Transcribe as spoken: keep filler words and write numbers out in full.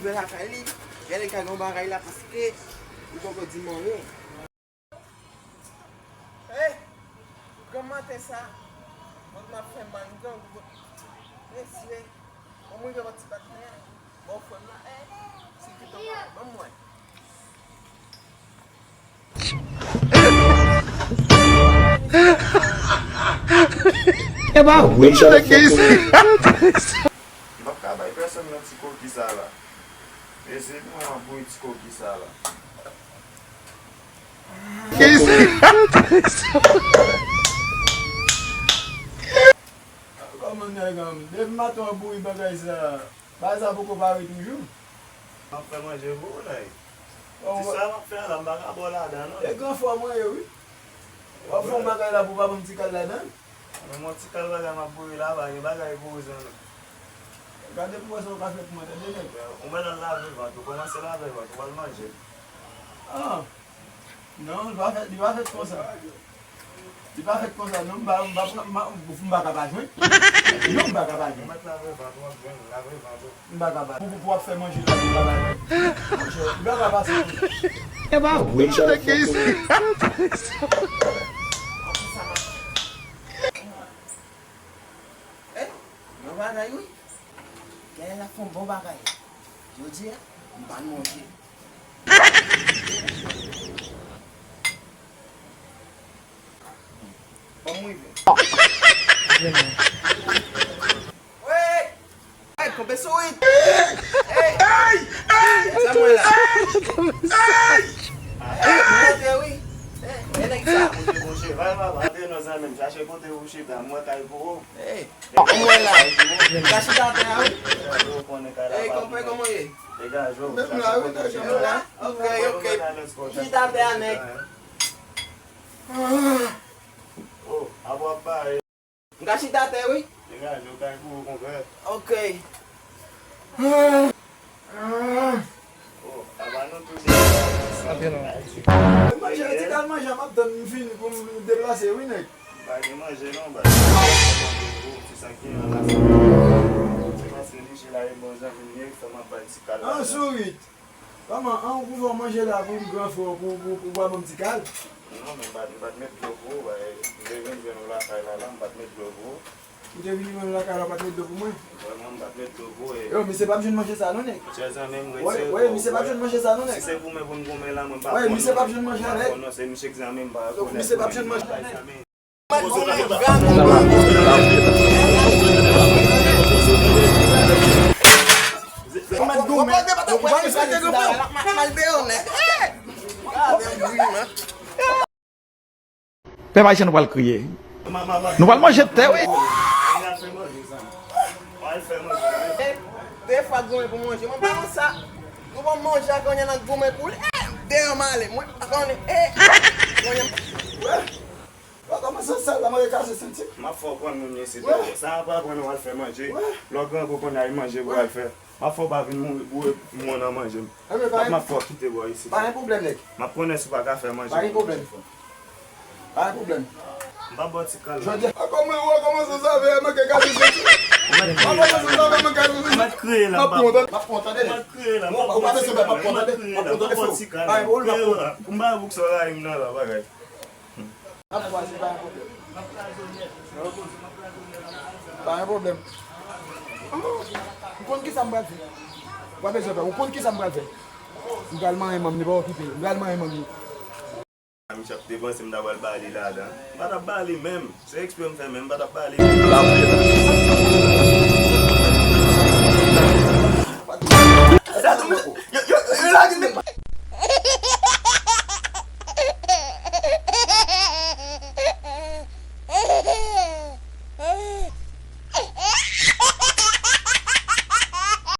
Lakay li, genlè ka gen yon bagay la paske li poko di m anyen. Hey! Gran maten sa, mwen m ap fè mangang. Mesye, bon, mwen gen yon ti patnè. Bon, frè m la, hey! Si ki tan ban m wè. E pa wi, sa ki isi. M p ap ka bay pèsonn nan ti koki sa la. Mesye, nou ap bouyi ti koki sa la. Ki isi. Kòman nèg an, depi maten w ap bouyi bagay sa. Bagay sa poko pare toujou. M ap fè manje pou ou, nèg. Ti sa m ap fè la, m pa ka ba w ladan, non. E gran frè mwen ye, wi. W ap fè yon bagay la pou w pa ban m ti kal ladan l? Men yon ti kal bagay m ap bouyi la, pa gen bagay pou ou, zanmi. Gade pou w wè sa w ka fè pou mwen, tande, nèg. Ou mèt al lave vant ou, kòmanse lave vant ou, al manje. Ah. Non, li pa fèt, li pa fèt konsa. Li pa fèt konsa, non, m pa, m pa, m pa, m pa ka pa jwenn. Non, m pa ka pa jwenn. Ou mèt lave vant ou, w ap jwenn, lave vant ou. M pa ka pa. Pou, pou, pou w ap fè manje la, m pa ka pa jwenn. Monchè, m pa ka pase konsa. E pa wi, sa ki isi. Eh, yon bagay, wi. Genlè l ap fè yon bon bagay. Jodi a, m pa manje. Ban m rive. Ey! Ey, kanpe sourit! Ey! Ey! Sa mwen la! Ey! Ey, mwen te wi! Ey, men nèg sa! Monchè, bon cheval, papa, antre nan zanmi m, chache kote ou chita, m wè kay pou ou. Ey! Kòman w ye la? Ka chita atè a, wi. Ey, konpè, kòman w ye? Degaje w. Menm la, wi, degaje w. Menm la? Ok, ok. Chita atè a, nèg. Oh, ap w ap pale. M ka chita atè, wi. Degaje w, kay pou ou, konpè. Ok. Oh, papa nou tou degaje. Manje, ti kal manje a, m ap tann m fini pou m deplase, wi, nèg. M pa gen manje non, baz. Se sa ki an la, se paske Michel la e bon zanmi m ye, fè m ap bay ti kal la. An sourit. Kòman, an ou pou fè manje la pou m gran frè w, pou, pou, pou w ba m ti kal? Non, men m pa, m pa t met dlo pou ou, baz. M te vin jwenn ou lakay la, la, m pa t met dlo pou ou. Ou te vin jwenn lakay la, w pa t met dlo pou mwen? Vrèman, m pa t met dlo pou ou, e. Yo, misye p ap jwenn manje sa non, nèg. Chè zanmi m, wè, wè, misye p ap jwenn manje sa non, nèg. Si se pou mwen pou m goumen la, mwen pa konn. Wè, misye p ap jwenn manje a, nèg. Non, se misye k zanmi m, m pa rekonèt. Misye p ap jwenn manje a, nèg. Pèp Ayisyen, nou pral kriye. Nou pral manje tè, wi. Defwa goumen pou manje. Mwen pa konn sa. Nou ban manje a kounye a n ap goumen pou li. Eh, deyò m ale. Mwen pa konnen. Eh, kounye a. Wè. Wè kòman sa sal la, mwen rekase senti. M ap fè w pran moun isit. Wè. Sa a pa pran nou al fè manje. Wè. Lè w grangou kounye a, e manje pou w al fè. M ap fè w pa vin mouri boure moun nan manje m. M ap fè w kite bò isit. Pa gen pwoblèm, nèg. M ap konnen si w pa ka fè manje. Pa gen pwoblèm. Pa gen pwoblèm. M pa ba w ti kal la. Jodi a, kòman, wè kòman sa save a manke gade soti. Wè kòman sa save a manke gade soti. M ap kriye la, m ap pran w tande. M ap pran w tande. Ou pa bezwen pè, m ap pran w tande. M ap pran w tande, frè. Pa gen pwoblèm, m ap pran w. M pa bouk sa w rayi m nan la, bagay. N ap kwaze, pa gen pwoblèm. Pa gen pwoblèm. Ou konn kisa m pral fè? Ou pa bezwen pè, ou konn kisa m pral fè? M pral manyen manm li, pa okipe. M pral manyen manm li. Misye ap depanse, m ta pral ba li ladan. M pa t ap ba li menm. Se eksprè m fè, men m pa t ap ba li.